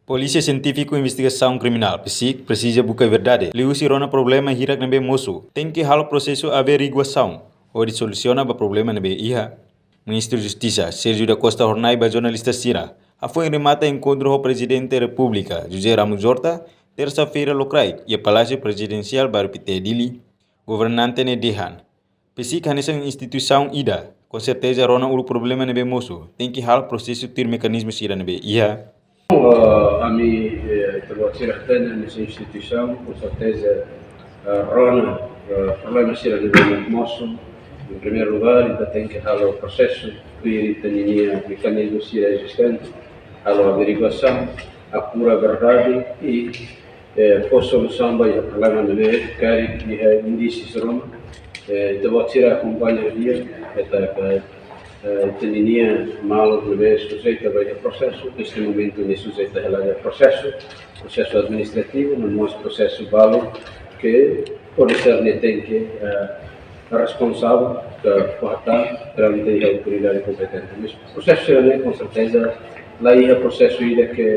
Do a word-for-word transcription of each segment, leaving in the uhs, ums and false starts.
Polísia Sientífiku Investigasaun Kriminál, PSIK, presiza buka verdade liuhusi rona problema hirak ne'ebé mosu, tenke halo prosesu averiguasaun hodi solusiona ba problema ne'ebé iha. Ministru Justisa, Sérgio da Costa Hornai, ba jornalista sira hafoin remata enkontru ho Prezidente Repúblika, José Ramos Horta, tersa-feira lokraik, iha Palásiu Prezidensiál Bairru Pité, Dili. Governante ne'e dehan, PSIK hanesan instituisaun ida, konserteza rona uluk problema ne'ebé mosu, tenke halo prosesu tuir mekanizmu sira ne'ebé iha. Eh, ami, eh, ita-boot sira hatene, hanesan instituisaun, konserteza, eh, rona, eh, problema sira ne'ebé mosu. Em primeiro lugar, ita tenke halo prosesu tuir ita-nia mekanizmu sira ezistente, halo averiguasaun, apura verdade i, eh, fó solusaun ba iha problema ne'ebé karik iha indísius ruma. Eh, ita-boot sira akompaña di'ak, ita ka, eh, ita-nia maluk ne'ebé sujeita ba iha prosesu, neste momento ne'e sujeita hela iha prosesu, prosesu administrativu, no mós prosesu balu ke pode ser ne'e tenke, eh, responsavel, eh, fó hatán perante iha autoridade kompetente. Mas prosesu sira-ne'e, konserteza, la iha prosesu ida ke,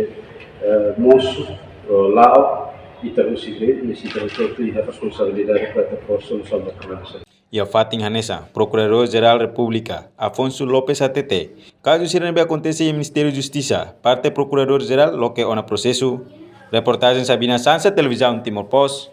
eh, mosu, eh, la'o, ita husik de'it, mas ita hotu iha responsabilidade para atu fó solusaun ba problema sira. Iha fatin hanesan, Prokuradór-Jerál Repúblika, Afonso Lopes, hatete, kazu sira ne'ebé akontese iha Ministériu Justisa, parte Prokuradór-Jerál loke ona prosesu. Reportajen Sabina Sansa, Televizaun Timor Post,